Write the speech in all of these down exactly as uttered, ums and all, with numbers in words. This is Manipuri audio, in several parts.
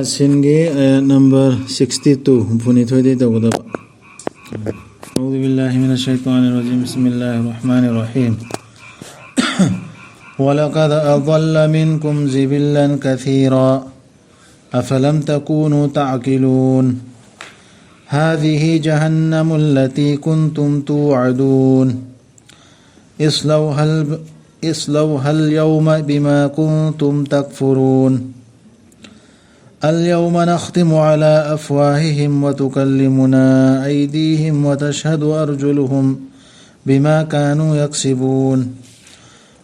ꯁꯤꯟꯒꯤ ꯑꯥꯌꯠ ꯅꯝꯕꯔ ꯁꯤꯛꯁꯇꯤ ꯇꯨ, ꯍꯨꯝꯐꯨꯅꯤꯊꯣꯏꯗꯒꯤ ꯇꯧꯒꯗꯕ꯫ أعوذ بالله من الشيطان الرجيم. بسم الله الرحمن الرحيم. ولقد أضل منكم جبلا كثيرا أفلم تكونوا تعقلون. هذه جهنم التي كنتم توعدون. اصلوها ال-، اصلوها اليوم بما كنتم تكفرون. اليوم نختم على أفواههم وتكلمنا أيديهم وتشهد أرجلهم بما كانوا يكسبون.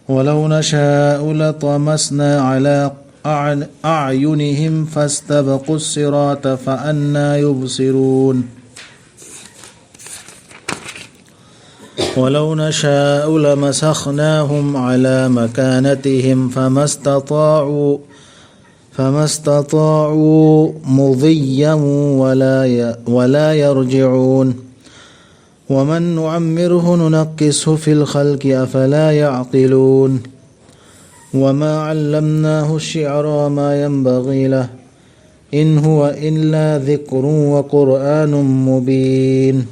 ولو نشاء لطمسنا على أعن-، أعينهم فاستبقوا الصراط فأنى يبصرون. ولو نشاء لمسخناهم على مكانتهم فما استطاعوا، فما استطاعوا مضيا ولا ي-، ولا يرجعون. ومن نعمره ننكسه في الخلق أفلا يعقلون. وما علمناه الشعر وما ينبغي له. إن هو إلا ذكر وقرآن مبين.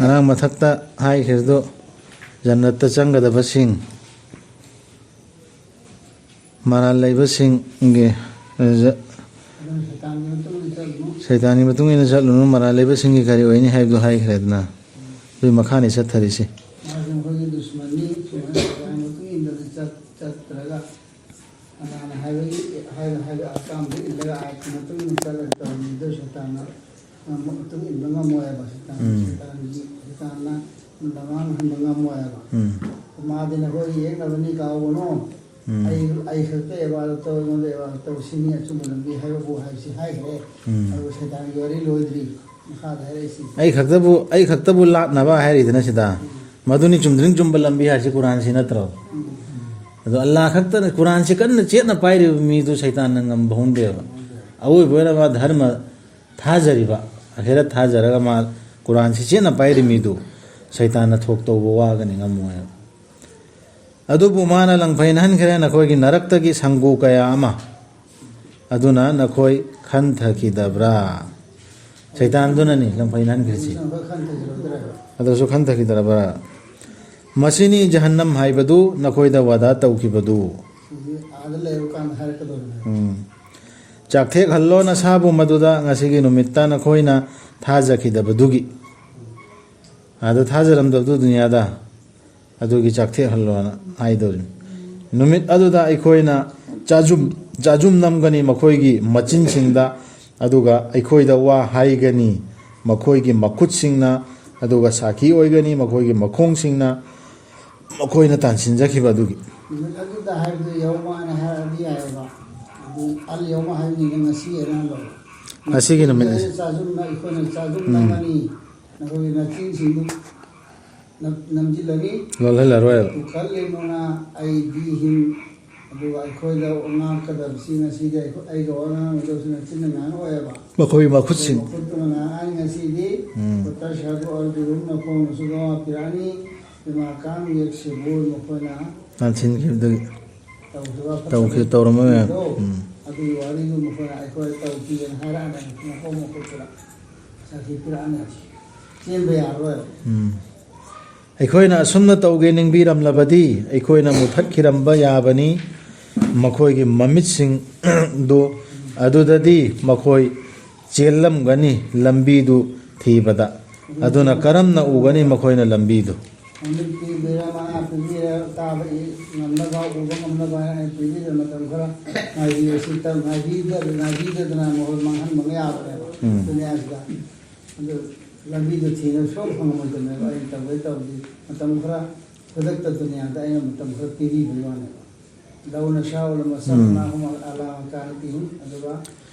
ꯉꯔꯥꯡ ꯃꯊꯛꯇ ꯍꯥꯏꯈ꯭ꯔꯤꯗꯨ, ꯖꯟꯅꯠꯇ ꯆꯪꯒꯗꯕꯁꯤꯡ, ꯃꯔꯥꯜ ꯂꯩꯕꯁꯤꯡꯒꯤ, ꯑ, ꯖ-, ꯑꯗꯨꯅ ꯁꯩꯇꯥꯟꯒꯤ ꯃꯇꯨꯡ ꯏꯟꯅ ꯆꯠꯂꯨꯅꯨ꯫ ꯁꯩꯇꯥꯟꯒꯤ ꯃꯇꯨꯡ ꯏꯟꯅ ꯆꯠꯂꯨꯅꯨ, ꯃꯔꯥꯜ ꯂꯩꯕꯁꯤꯡꯒꯤ ꯀꯔꯤ ꯑꯣꯏꯅꯤ ꯍꯥꯏꯕꯗꯨ ꯍꯥꯏꯈ꯭ꯔꯦꯗꯅ꯫ ꯑꯗꯨꯒꯤ ꯃꯈꯥꯅꯤ ꯆꯠꯊꯔꯤꯁꯤ꯫ ꯃꯥꯁꯦ ꯃꯈꯣꯏꯒꯤ ꯗꯨꯁꯃꯟꯅꯤ, ꯁꯨꯃꯥꯏꯅ ꯁꯩꯇꯥꯟꯒꯤ ꯃꯇꯨꯡ ꯏꯟꯗꯅ ꯆꯠ-, ꯆꯠꯇ꯭ꯔꯒ ꯀꯅꯥꯅ ꯍꯥꯏꯕꯒꯤ, ꯍꯥꯏꯕ, ꯍꯥꯏꯕ ꯑꯄꯥꯝꯕꯗꯨ ꯏꯜꯂꯒ ꯑꯥꯏꯠꯀꯤ ꯃꯇꯨꯡ ꯏꯟꯅ ꯆꯠꯂꯒ ꯇꯧꯔꯝꯃꯤꯗꯣ ꯁꯩꯇꯥꯟꯅ ꯃꯇꯨꯡ ꯏꯟꯕ ꯉꯝꯃꯣꯏ ꯍꯥꯏꯕ꯫ ꯁꯩꯇꯥꯟ, ꯎꯝ꯫ ꯁꯩꯇꯥꯟꯒꯤ, ꯁꯩꯇꯥꯟꯅ ꯂꯝꯃꯥꯡ ꯍꯟꯕ ꯉꯝꯃꯣꯏ ꯍꯥꯏꯕ꯫ ꯎꯝ꯫ ꯃꯥꯗꯤ ꯅꯈꯣꯏꯒꯤ ꯌꯦꯛꯅꯕꯅꯤ ꯀꯥꯎꯒꯅꯨ꯫ ꯎꯝ꯫ ꯑꯩ, ꯑꯩ ꯈꯛꯇ ꯑꯦꯕꯥꯗ ꯇꯧ, ꯑꯩꯉꯣꯟꯗ ꯑꯦꯕꯥꯗ ꯇꯧ, ꯁꯤꯅꯤ ꯑꯆꯨꯝꯕ ꯂꯝꯕꯤ ꯍꯥꯏꯕꯕꯨ ꯍꯥꯏꯕꯁꯤ ꯍꯥꯏꯈ꯭ꯔꯦ꯫ ꯎꯝ꯫ ꯑꯗꯨꯒ ꯁꯩꯇꯥꯟꯒꯤ ꯋꯥꯔꯤ ꯂꯣꯏꯗ꯭ꯔꯤ꯫ ꯃꯈꯥꯗ ꯍꯥꯏꯔꯛꯏꯁꯤ꯫ ꯑꯩ ꯈꯛꯇꯕꯨ, ꯑꯩ ꯈꯛꯇꯕꯨ ꯂꯥꯠꯅꯕ ꯍꯥꯏꯔꯤꯗꯅ ꯁꯤꯗ꯫ ꯎꯝ꯫ ꯃꯗꯨꯅꯤ ꯆꯨꯝꯗ꯭ꯔꯤꯡ ꯆꯨꯝꯕ ꯂꯝꯕꯤ ꯍꯥꯏꯁꯤ ꯀꯨꯔꯥꯟꯁꯤ ꯅꯠꯇ꯭ꯔꯣ? ꯎꯝ꯫ ꯑꯗꯣ ꯑꯜꯂꯥꯍ ꯈꯛꯇꯅ, ꯀꯨꯔꯥꯟꯁꯤ ꯀꯟꯅ ꯆꯦꯠꯅ ꯄꯥꯏꯔꯤꯕ ꯃꯤꯗꯨ ꯁꯩꯇꯥꯟꯅ ꯉꯝꯕ ꯍꯧꯅꯗꯦꯕ꯫ ꯑꯋꯣꯏꯕ ꯑꯣꯏꯅ ꯃꯥ ꯙꯔꯃ ꯊꯥꯖꯔꯤꯕ, ꯑꯈꯦꯔꯠ ꯊꯥꯖꯔꯒ ꯃꯥ ꯀꯨꯔꯥꯟꯁꯤ ꯆꯦꯠꯅ ꯄꯥꯏꯔꯤ ꯃꯤꯗꯨ, ꯁꯩꯇꯥꯟꯅ ꯊꯣꯛ ꯇꯧꯕ ꯋꯥꯒꯅꯤ, ꯉꯝꯃꯣꯏꯕ꯫ ꯑꯗꯨꯕꯨ ꯃꯥꯅ ꯂꯪꯐꯩꯅꯍꯟꯈ꯭ꯔꯦ ꯅꯈꯣꯏꯒꯤ ꯅꯔꯛꯇꯒꯤ ꯁꯪꯒꯨ ꯀꯌꯥ ꯑꯃ꯫ ꯑꯗꯨꯅ ꯅꯈꯣꯏ ꯈꯟꯊꯈꯤꯗꯕ꯭ꯔꯥ? ꯁꯩꯇꯥꯟꯗꯨꯅꯅꯤ ꯂꯪꯐꯩꯅꯍꯟꯈ꯭ꯔꯤꯁꯤ꯫ ꯑꯗꯨꯁꯨ ꯈꯟꯊꯈꯤꯗ꯭ꯔꯕ꯭ꯔꯥ? ꯃꯁꯤꯅꯤ ꯖꯍꯟꯅꯝ ꯍꯥꯏꯕꯗꯨ ꯅꯈꯣꯏꯗ ꯋꯥꯗꯥ ꯇꯧꯈꯤꯕꯗꯨ꯫ ꯎꯝ꯫ ꯆꯥꯛꯊꯦꯛꯍꯜꯂꯣ ꯅꯁꯥꯕꯨ ꯃꯗꯨꯗ ꯉꯁꯤꯒꯤ ꯅꯨꯃꯤꯠꯇ ꯅꯈꯣꯏꯅ ꯊꯥꯖꯈꯤꯗꯕꯗꯨꯒꯤ꯫ ꯑꯗ ꯊꯥꯖꯔꯝꯗꯕꯗꯨ ꯗꯨꯅꯤꯌꯥꯗ꯫ ꯑꯗꯨꯒꯤ ꯆꯥꯛꯊꯦꯛꯍꯜꯂꯣꯅ ꯍꯥꯏꯗꯧꯔꯤꯅꯤ꯫ ꯅꯨꯃꯤꯠ ꯑꯗꯨꯗ ꯑꯩꯈꯣꯏꯅ ꯆꯥꯖꯨꯝ, ꯆꯥꯖꯨꯝ ꯅꯝꯒꯅꯤ ꯃꯈꯣꯏꯒꯤ ꯃꯆꯤꯟꯁꯤꯡꯗ, ꯑꯗꯨꯒ ꯑꯩꯈꯣꯏꯗ ꯋꯥ ꯍꯥꯏꯒꯅꯤ ꯃꯈꯣꯏꯒꯤ ꯃꯈꯨꯠꯁꯤꯡꯅ, ꯑꯗꯨꯒ ꯁꯥꯈꯤ ꯑꯣꯏꯒꯅꯤ ꯃꯈꯣꯏꯒꯤ ꯃꯈꯣꯡꯁꯤꯡꯅ, ꯃꯈꯣꯏꯅ ꯇꯥꯟꯁꯤꯟꯖꯈꯤꯕ ꯑꯗꯨꯒꯤ꯫ ꯅꯨꯃꯤꯠ ꯑꯗꯨꯗ ꯍꯥꯏꯕꯗꯨ ꯌꯧꯃ ꯍꯥꯏꯅ ꯍꯥꯏꯔꯛꯑꯗꯤ ꯌꯥꯏꯑꯕ꯫ ꯑꯗꯨ ꯑꯜ ꯌꯧꯃ ꯍꯥꯏꯕꯅꯤꯅ ꯉꯁꯤ ꯍꯥꯏꯅ ꯍꯜꯂꯣ꯫ ꯉꯁꯤꯒꯤ ꯅꯨꯃꯤꯠ ꯑꯁꯤ꯫ ꯆꯥꯖꯨꯝꯅ ꯑꯩꯈꯣꯏꯅ ꯆꯥꯖꯨꯝ ꯎꯝ꯫ ꯅꯝꯒꯅꯤ꯫ ꯅꯈꯣꯏꯒꯤ ꯅꯆꯤꯟꯁꯤꯡꯗꯨ ꯅꯝ-, ꯅꯝꯁꯤꯜꯂꯅꯤ꯫ ꯂꯣꯜꯍꯜꯂꯔꯣꯏꯕ꯫ ꯇꯨꯀꯜꯂꯤꯃꯨꯅ ꯑꯩꯗꯤꯍꯤꯝ꯫ ꯑꯗꯨꯒ ꯑꯩꯈꯣꯏꯗ ꯉꯥꯡꯀꯗꯕꯁꯤ ꯉꯁꯤꯗꯤ ꯑꯩꯈꯣꯏ, ꯑꯩꯒ ꯋꯥ ꯉꯥꯡꯒꯗꯕꯁꯤ ꯅꯆꯤꯟꯅ ꯉꯥꯡꯉꯛꯑꯣꯏꯕ꯫ ꯃꯈꯣꯏꯒꯤ ꯃꯈꯨꯠꯁꯤꯡ꯫ ꯃꯈꯨꯠꯇꯨꯅ ꯉꯥꯡꯉꯛꯑꯅꯤ ꯉꯁꯤꯗꯤ꯫ ꯎꯝ꯫ ꯋꯥꯇꯁꯍꯗꯨ ꯑꯔꯖꯨꯂꯨꯍꯨꯝ, ꯃꯈꯣꯡꯅꯁꯨ ꯒꯋꯥ ꯄꯤꯔꯛꯑꯅꯤ꯫ ꯕꯤꯃꯥ ꯀꯥꯅꯨ ꯌꯛꯁꯤꯕꯨꯟ, ꯃꯈꯣꯏꯅ ꯅꯥꯟꯊꯤꯟꯈꯤꯕꯗꯨꯒꯤ꯫ ꯇꯧꯈꯤꯕ ꯇꯧꯈꯤ-, ꯇꯧꯔꯝꯕ ꯃꯌꯥꯝ꯫ ꯐꯠꯇꯕꯗꯣ, ꯎꯝ꯫ ꯑꯗꯨꯒꯤ ꯋꯥꯔꯤꯗꯨ ꯃꯈꯣꯏꯅ ꯑꯩꯈꯣꯏ ꯇꯧꯈꯤꯒꯦꯅ ꯍꯥꯏꯔꯛꯑꯅꯤ, ꯃꯈꯣꯡ ꯃꯈꯨꯠꯇꯨꯗ ꯁꯥꯈꯤ ꯄꯤꯔꯛꯑꯅꯤ꯫ ꯆꯦꯟꯕ ꯌꯥꯔꯣꯏ꯫ ꯎꯝ꯫ ꯑꯩꯈꯣꯏꯅ ꯑꯁꯨꯝꯅ ꯇꯧꯒꯦ ꯅꯤꯡꯕꯤꯔꯝꯂꯕꯗꯤ ꯑꯩꯈꯣꯏꯅ ꯃꯨꯊꯠꯈꯤꯔꯝꯕ ꯌꯥꯕꯅꯤ ꯃꯈꯣꯏꯒꯤ ꯃꯃꯤꯠꯁꯤꯡꯗꯨ, ꯑꯗꯨꯗꯗꯤ ꯃꯈꯣꯏ ꯆꯦꯜꯂꯝꯒꯅꯤ ꯂꯝꯕꯤꯗꯨ ꯊꯤꯕꯗ꯫ ꯑꯗꯨꯅ ꯀꯔꯝꯅ ꯎꯒꯅꯤ ꯃꯈꯣꯏꯅ ꯂꯝꯕꯤꯗꯨ? ꯃꯃꯤꯠ ꯄꯤꯕꯤꯔ, ꯃꯅꯥ ꯄꯤꯕꯤꯔ, ꯇꯥꯕ ꯏ-, ꯉꯝꯅꯕ, ꯎꯕ ꯉꯝꯅꯕ ꯍꯥꯏꯅ ꯄꯤꯕꯤꯔ ꯃꯇꯝ ꯈꯔ ꯉꯥꯏꯕꯤꯔꯁꯤ꯫ ꯇ-, ꯉꯥꯏꯕꯤꯗ-, ꯉꯥꯏꯕꯤꯗꯗꯅ ꯃꯈꯣꯏ ꯃꯥꯡꯍꯟꯕ ꯌꯥꯕꯅꯦꯕ ꯎꯝ꯫ ꯗꯨꯅꯤꯌꯥꯁꯤꯗ꯫ ꯑꯗꯨ ꯂꯝꯕꯤꯗꯣ ꯊꯤꯅꯕ ꯁꯨꯡꯐꯪ ꯐꯪꯉꯣꯏꯗꯕꯅꯦꯕ꯫ ꯑꯩꯅ ꯇꯧꯒꯦ ꯇꯧꯕꯗꯤ ꯃꯇꯝ ꯈꯔ ꯈꯨꯗꯛꯇ ꯗꯨꯅꯤꯌꯥꯗ ꯑꯩꯅ ꯃꯇꯝ ꯈꯔ ꯄꯤꯕꯤꯕꯒꯤ ꯋꯥꯅꯦꯕ꯫ ꯂꯧ ꯅꯁꯥꯎ ꯂꯃꯁꯛꯅꯥꯍꯨꯝ ꯑꯂꯥ ꯃꯀꯥꯅꯤꯇꯤꯍꯤꯝ꯫ ꯑꯗꯨꯒ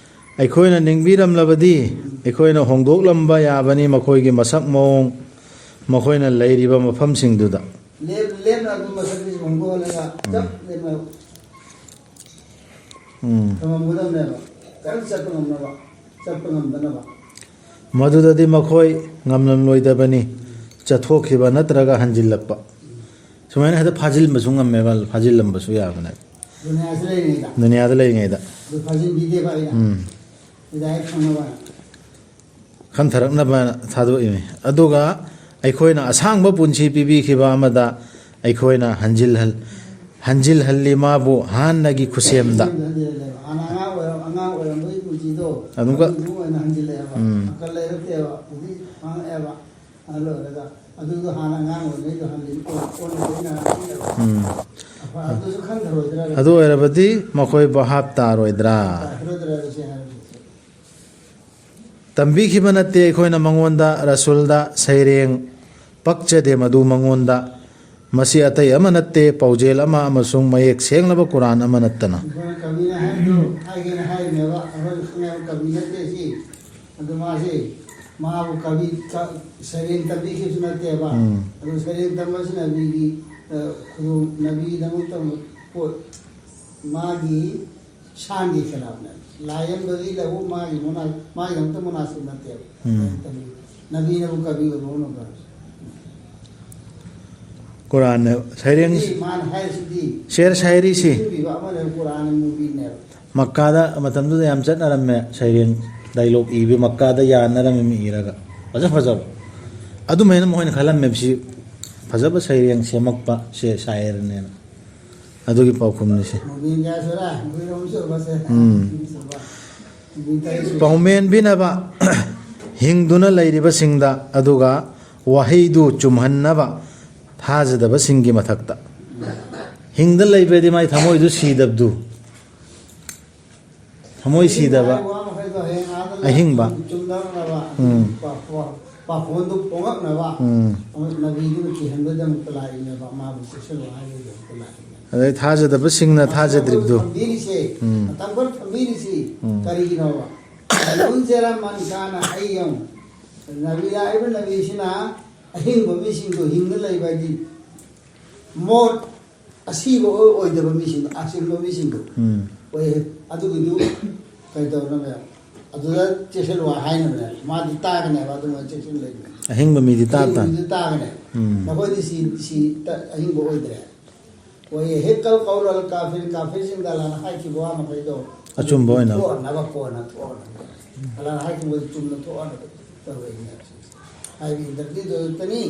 ꯑꯩꯈꯣꯏꯅ ꯅꯤꯡꯕꯤꯔꯝꯂꯕꯗꯤ ꯑꯩꯈꯣꯏꯅ ꯍꯣꯡꯗꯣꯛꯂꯝꯕ ꯌꯥꯕꯅꯤ ꯃꯈꯣꯏꯒꯤ ꯃꯁꯛ ꯃꯑꯣꯡ, ꯃꯈꯣꯏꯅ ꯂꯩꯔꯤꯕ ꯃꯐꯝꯁꯤꯡꯗꯨꯗ꯫ ꯂꯦꯞ-, ꯂꯦꯞꯅ ꯑꯗꯨꯝ ꯃꯁꯛꯁꯤ ꯍꯣꯡꯗꯣꯛꯍꯜꯂꯒ ꯎꯝ꯫ ꯆꯞ ꯂꯦꯞꯅ ꯎꯝ꯫ ꯊꯝꯃꯝꯒꯗꯕꯅꯦꯕ꯫ ꯀꯔꯤꯝ ꯆꯠꯄ ꯉꯝꯅꯕ, ꯆꯠꯄ ꯉꯝꯗꯅꯕ꯫ ꯃꯗꯨꯗꯗꯤ ꯃꯈꯣꯏ ꯉꯝꯂꯝꯂꯣꯏꯗꯕꯅꯤ꯫ ꯆꯠꯊꯣꯛꯈꯤꯕ ꯅꯠꯇ꯭ꯔꯒ ꯍꯟꯖꯤꯜꯂꯛꯄ, ꯁꯨꯃꯥꯏꯅ ꯍꯦꯛꯇ ꯐꯥꯖꯤꯟꯕꯁꯨ ꯉꯝꯃꯦꯕ, ꯐꯥꯖꯤꯜꯂꯝꯕꯁꯨ ꯌꯥꯕꯅꯦ꯫ ꯗꯨꯅꯤꯌꯥꯁꯤ ꯂꯩꯔꯤꯉꯩꯗ꯫ ꯗꯨꯅꯤꯌꯥꯗ ꯂꯩꯔꯤꯉꯩꯗ꯫ ꯑꯗꯨ ꯐꯥꯖꯤꯟꯕꯤꯗꯦꯕ ꯑꯩꯅ꯫ ꯎꯝ꯫ ꯁꯤꯗ ꯍꯦꯛ ꯈꯪꯅꯕ꯫ ꯈꯟꯊꯔꯛꯅꯕ ꯊꯥꯗꯣꯛꯏꯅꯤ꯫ ꯑꯗꯨꯒ ꯑꯩꯈꯣꯏꯅ ꯑꯁꯥꯡꯕ ꯄꯨꯟꯁꯤ ꯄꯤꯕꯤꯈꯤꯕ ꯑꯃꯗ ꯑꯩꯈꯣꯏꯅ ꯍꯟꯖꯤꯜꯍꯜ-, ꯍꯟꯖꯤꯜꯍꯜꯂꯤ ꯃꯥꯕꯨ ꯍꯥꯟꯅꯒꯤ ꯈꯨꯁꯦꯝꯗ꯫ ꯍꯟꯖꯤꯜꯍꯜꯂꯦꯕ꯫ ꯍꯥꯟꯅ ꯑꯉꯥꯡ ꯑꯣꯏꯔ-, ꯑꯉꯥꯡ ꯑꯣꯏꯔꯝꯕꯒꯤ ꯄꯨꯟꯁꯤꯗꯣ ꯑꯗꯨꯒ ꯑꯗꯨ ꯑꯗꯨꯝ ꯑꯣꯏꯅ ꯍꯟꯖꯤꯜꯂꯛꯑꯦꯕ꯫ ꯎꯝ꯫ ꯃꯈꯜ ꯂꯩꯔꯛꯇꯦꯕ꯫ ꯍꯧꯖꯤꯛ ꯐꯪꯉꯛꯑꯦꯕ꯫ ꯑꯍꯜ ꯑꯣꯏꯔꯒ ꯑꯗꯨꯗꯣ ꯍꯥꯟꯅ ꯑꯉꯥꯡ ꯑꯣꯏꯔꯤꯉꯩꯗꯣ ꯍꯟꯖꯤꯜ-, ꯑꯣꯟ-, ꯑꯣꯟꯅ ꯇꯩꯅ ꯍꯟꯖꯤꯜꯂꯦꯕ꯫ ꯎꯝ꯫ ꯑꯐ-, ꯑꯗꯨꯁꯨ ꯈꯟꯊꯔꯣꯏꯗ꯭ꯔꯥ? ꯑꯗꯨ ꯑꯣꯏꯔꯕꯗꯤ ꯃꯈꯣꯏ ꯚꯥꯞ ꯇꯥꯔꯣꯏꯗ꯭ꯔꯥ? ꯇꯥꯔꯣꯏꯗ꯭ꯔꯥ ꯁꯤ ꯍꯥꯏꯕꯁꯦ? ꯇꯝꯕꯤꯈꯤꯕ ꯅꯠꯇꯦ ꯑꯩꯈꯣꯏꯅ ꯃꯉꯣꯟꯗ, ꯔꯁꯨꯜꯗ, ꯁꯩꯔꯦꯡ ꯄꯛꯆꯗꯦ ꯃꯗꯨ ꯃꯉꯣꯟꯗ꯫ ꯃꯁꯤ ꯑꯇꯩ ꯑꯃ ꯅꯠꯇꯦ, ꯄꯥꯎꯖꯦꯜ ꯑꯃ ꯑꯃꯁꯨꯡ ꯃꯌꯦꯛ ꯁꯦꯡꯂꯕ ꯀꯨꯔꯥꯟ ꯑꯃ ꯅꯠꯇꯅ꯫ ꯑꯩꯈꯣꯏꯅ ꯀꯕꯤꯅ ꯍꯥꯏꯕꯗꯣ ꯍꯥꯏꯒꯦꯅ ꯍꯥꯏꯔꯤꯅꯦꯕ, ꯑꯩꯈꯣꯏꯅ ꯈꯪꯅꯕ ꯀꯕꯤ ꯅꯠꯇꯦ ꯁꯤ꯫ ꯑꯗꯨ ꯃꯥꯁꯦ, ꯃꯥꯕꯨ ꯀꯕꯤ, ꯀ-, ꯁꯩꯔꯦꯡ ꯇꯝꯕꯤꯈꯤꯕꯁꯨ ꯅꯠꯇꯦꯕ꯫ ꯎꯝ꯫ ꯑꯗꯨ ꯁꯩꯔꯦꯡ ꯇꯝꯕꯁꯤꯅ ꯃꯤꯒꯤ, ꯑ, ꯈꯨꯗꯣꯡ-, ꯅꯕꯤꯗꯃꯛꯇ ꯄꯣꯠ, ꯃꯥꯒꯤ ꯁꯥꯟꯒꯤ ꯈꯤꯂꯥꯐꯅꯦ꯫ ꯂꯥꯏꯌꯦꯡꯕꯒꯤ ꯂꯧꯕꯨꯛ ꯃꯥꯒꯤ ꯃꯨꯅꯥ-, ꯃꯥꯒꯤꯗꯃꯛꯇ ꯃꯨꯅꯥꯁꯤꯕ ꯅꯠꯇꯦꯕ꯫ ꯎꯝ꯫ ꯅꯕꯤꯅꯕꯨ ꯀꯕꯤ ꯑꯣꯏꯕ ꯍꯧꯅꯕ꯭ꯔꯥ? ꯀꯨꯔꯥꯟꯅ ꯁꯩꯔꯦꯡ ꯁꯤꯗꯤ ꯃꯥꯅ ꯍꯥꯏꯔꯤꯁꯤꯗꯤ ꯁꯦꯔ ꯁꯥꯏꯔꯤꯁꯤ꯫ ꯁꯤꯟꯕꯤꯕ ꯑꯃꯅꯦꯕ, ꯀꯨꯔꯥꯟ ꯃꯨꯕꯤꯅꯦꯕ꯫ ꯃꯛꯀꯥꯗ ꯃꯇꯝꯗꯨꯗ ꯌꯥꯝ ꯆꯠꯅꯔꯝꯃꯦ ꯁꯩꯔꯦꯡ, ꯗꯥꯏꯂꯣꯛ ꯏꯕꯤ, ꯃꯛꯀꯥꯗ ꯌꯥꯅꯔꯝꯃꯤ ꯃꯤ ꯏꯔꯒ꯫ ꯐꯖ ꯐꯖꯕ꯫ ꯑꯗꯨꯃꯥꯏꯅ ꯃꯣꯏꯅ ꯈꯜꯂꯝꯃꯦꯕ, ꯁꯤ ꯐꯖꯕ ꯁꯩꯔꯦꯡ ꯁꯦꯝꯃꯛꯄ ꯁꯦ ꯁꯥꯏꯔꯅꯦꯅ꯫ ꯑꯗꯨꯒꯤ ꯄꯥꯎꯈꯨꯝꯅꯤꯁꯦ꯫ ꯃꯨꯕꯤꯟ ꯀꯌꯥ ꯁꯨꯔꯦ? ꯃꯨꯕꯤꯟ ꯑꯍꯨꯝ ꯁꯨꯔꯕꯁꯦ? ꯎꯝ꯫ ꯑꯍꯨꯝ ꯁꯨꯔꯕ꯫ ꯃꯨꯕꯤꯟ ꯇꯔꯦꯠ ꯁꯨꯔꯦ꯫ ꯄꯥꯎꯃꯦꯟꯕꯤꯅꯕ ꯍꯤꯡꯗꯨꯅ ꯂꯩꯔꯤꯕꯁꯤꯡꯗ, ꯑꯗꯨꯒ ꯋꯥꯍꯩꯗꯨ ꯆꯨꯝꯍꯟꯅꯕ ꯊꯥꯖꯗꯕꯁꯤꯡꯒꯤ ꯃꯊꯛꯇ꯫ ꯍꯤꯡꯗ ꯂꯩꯕꯗꯤ ꯃꯥꯏ ꯊꯃꯣꯏꯗꯨ ꯁꯤꯗꯕꯗꯨ꯫ ꯊꯃꯣꯏ ꯁꯤꯗꯕ꯫ ꯋꯥ ꯃꯈꯩꯗꯣ ꯍꯌꯦꯡ ꯑꯥꯗ ꯑꯍꯤꯡꯕ꯫ ꯆꯨꯝꯊꯔꯛꯅꯕ, ꯎꯝ꯫ ꯄꯥ-, ꯄꯥ-, ꯄꯥꯈꯣꯟꯗꯨ ꯐꯣꯡꯉꯛꯅꯕ, ꯎꯝ꯫ ꯅꯕꯤꯗꯨꯅ ꯀꯤꯍꯟꯕꯒꯤꯗꯃꯛꯇ ꯂꯥꯛꯏꯅꯦꯕ, ꯃꯥꯕꯨ ꯆꯦꯛꯁꯤꯜꯂꯨ ꯍꯥꯏꯕꯒꯤꯗꯃꯛꯇ ꯂꯥꯛꯏꯅꯦꯕ꯫ ꯑꯗꯩ ꯊꯥꯖꯗꯕꯁꯤꯡꯅ ꯊꯥꯖꯗ꯭ꯔꯤꯕꯗꯨ꯫ ꯊꯝꯕꯤꯔꯤꯁꯦ, ꯎꯝ꯫ ꯃꯇꯝ ꯈꯔ ꯊꯝꯕꯤꯔꯤꯁꯤ ꯎꯝ꯫ ꯀꯔꯤꯒꯤꯅꯣꯕ? ꯀꯨꯟ ꯖꯦꯔꯥ ꯃꯟ ꯀꯥꯅ ꯑꯩ ꯌꯦꯡꯉꯨ꯫ ꯅꯕꯤ ꯂꯥꯛꯏꯕ ꯅꯕꯤꯁꯤꯅ ꯑꯍꯤꯡꯕ ꯃꯤꯁꯤꯡꯗꯣ ꯍꯤꯡꯗ ꯂꯩꯕ ꯍꯥꯏꯗꯤ ꯃꯣꯠ ꯑꯁꯤꯕ ꯑꯣꯏ-, ꯑꯣꯏꯗꯕ ꯃꯤꯁꯤꯡꯗꯣ, ꯑꯁꯤꯕ ꯃꯤꯁꯤꯡꯗꯣ ꯎꯝ꯫ ꯑꯣꯏ꯫ ꯑꯗꯨꯒꯤꯗꯨ ꯀꯩꯗꯧꯅꯕ? ꯑꯗꯨꯗ ꯆꯦꯛꯁꯤꯜꯂꯨ ꯍꯥꯏꯅꯕꯅꯦ꯫ ꯃꯥꯗꯤ ꯇꯥꯒꯅꯦꯕ, ꯑꯗꯨꯃꯥꯏꯅ ꯆꯦꯛꯁꯤꯜꯂ ꯂꯩꯕꯅꯦ꯫ ꯑꯍꯤꯡꯕ ꯃꯤꯗꯤ ꯇꯥ ꯇꯥ ꯑꯍꯤꯡꯕꯗꯤ ꯇꯥꯒꯅꯦ꯫ ꯎꯝ꯫ ꯅꯈꯣꯏꯗꯤ ꯁꯤ ꯁꯤ ꯇ- ꯑꯍꯤꯡꯕ ꯑꯣꯏꯗ꯭ꯔꯦ꯫ ꯋꯥꯍꯤ ꯍꯤꯛꯀꯜ ꯀꯧꯂ ꯑꯜ ꯀꯥꯐꯤꯔ, ꯀꯥꯐꯤꯔꯁꯤꯡꯗ ꯑꯜꯂꯥꯍꯅ ꯍꯥꯏꯈꯤꯕ ꯋꯥ ꯃꯈꯩꯗꯣ ꯑꯆꯨꯝꯕ ꯑꯣꯏꯅ꯫ ꯊꯣꯛꯍꯟꯅꯕ, ꯀꯣꯟꯅ ꯊꯣꯛꯍꯟꯅꯕ꯫ ꯑꯜꯂꯥꯍꯅ ꯍꯥꯏꯈꯤꯕꯗꯣ ꯆꯨꯝꯅ ꯊꯣꯛꯍꯟꯅꯕ ꯇꯧꯔꯛꯏꯅꯦ꯫ ꯍꯥꯏꯕ ꯏꯟꯗ꯭ꯔꯖꯤꯠꯇꯨ ꯆꯠꯇꯅꯤ,